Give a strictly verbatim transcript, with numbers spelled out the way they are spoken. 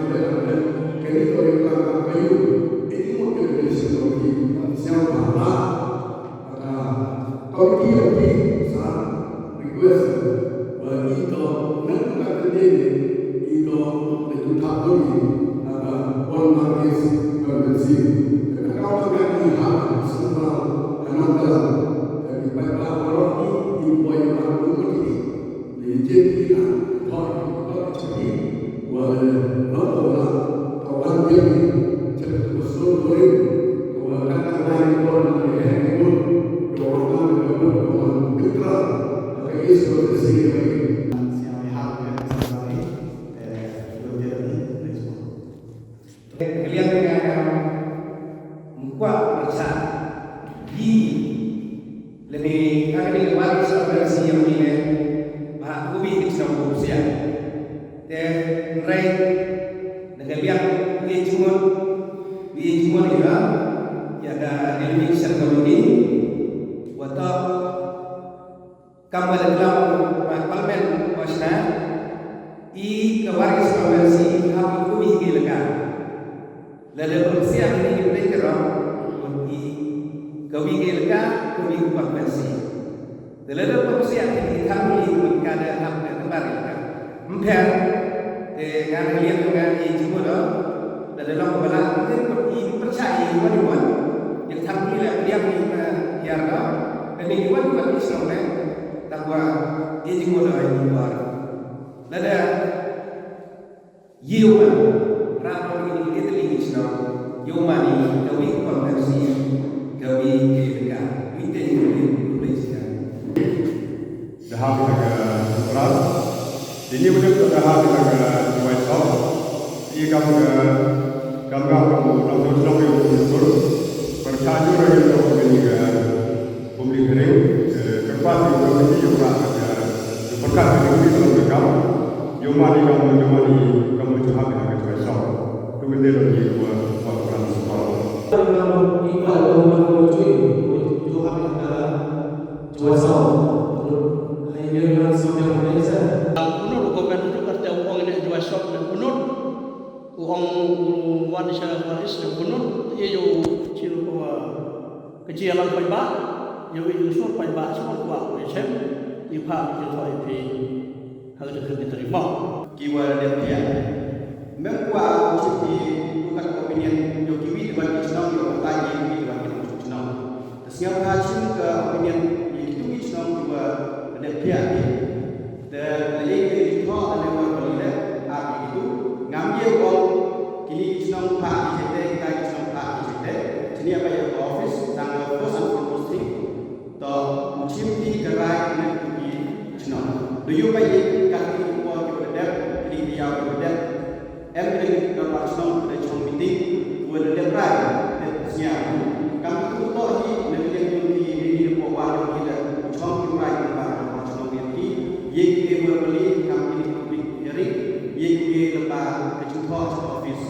sngewbha ïa kane ka ïing ka kam ka ïing, ïa ki mut ka donation committee, sngewbha ba ka committee of the sa request ba i to na ka ka te de i to na ju thap ko i na ka World Martyrs Convention. Ka ka ka ka i ha ka central ka nong ka lam. Ka ki pai ba ka ro i i poi ba ka tu ka ti. Ni je ki na thoi ki ko ka ti. Wa le no ko la ka wan je ki. Che ka tu ka so ko ri. Ka wa ka ka lai ko na ke he ko. Ka wa ka ka ko ka wa neutral. Ka ka is ko te si ka. Siang ni ha ko ya. Ka liang ka ngam kwah pyrshah ïa lane ka kane ka barit sa pyrshah ïa mine ba ha ubi ki shnong Busia. Te hynrei na ka liang ïa jingmut ïa jingmut ïa ka delegation committee wa to Kam ba la klam ba Parliament ba shna i ka Waris Convention ha wi ka wi ka elaka. Lada pynpsiah ïa ki pdeng ka rong, i ka wi ka elaka, ka wi ka convention. Te lada pynpsiah ïa ki thang wi ka da hap ka bar elaka. Mpher, te ngan ka liang ngan i jingmut da, lada long ba la, te i pynpsiah ïa ki wan wan. Ïa ka thang wi la ka liang i ka ïar da, ka ni wan wan i shnong ne. Tangwa i jingmut da i war. Lada ïa u man rap ïa u man i ka wi ka pang MC ka wi ka ka wi te ïa u wi ka pang. Da hap ïa ka ras. Dini u dep da hap ïa ka Jowai South. I kam ka kam ka kam u nongshong shnong ïa u Sur. Pyrshah jur ïa u ka ni ka Kumni ka ring, eh, kyrpad ïa u Committee ïa u Prah, eh, ïa u pyrkhat ïa u Committee ka long ka kam, ïa u man ïa kam, ïa u man ïa kam, ïa u hap ïa ka Jowai South. Tu ka dei long ïa u, eh, u Prah Municipal. Ba ko ma ko chui ko tu ha ka jua sau. Hai yo yo so de ko ne sa. Kunut ko men tu ka te ong ne jua sau ne kunut. Ko ong wan sha ko is ne kunut. Ye yo chin ko ka jia lang pai ba. Yo i sur pai ba so ko ko chem. I pha ki to i pi. Hal ka ka tari mo. Ki wa de pia. Mem kwa u chit ki u kat opinion yo ki wi de ban ki chnong yo ta ye ki wi de ban ki chnong. Ta sngap ha chim ka opinion ye ki tu ki chnong ki wa de pia ki. De le ye ki tho de le wa ko le a ki tu. Ngam ye ko ki ni ki chnong pha ki jete ki ta ki chnong pha ki jete. Chini apa ye office tang first and foremost thing. To u chim ki ka rai ne tu ki chnong. Do yu ba ye ka ki por ki wa dep ki di ya wa dep. Em ki dei ka ba chnong ki dei chong meeting wa dep rai dep sñiaw. Kam ki tu to hi ne ki dei ki ni ni po wa ki le chong ki rai ki ba chnong ki ki ye ki wa bali kam ki ni ki ri ye ki le ba ka chu to office.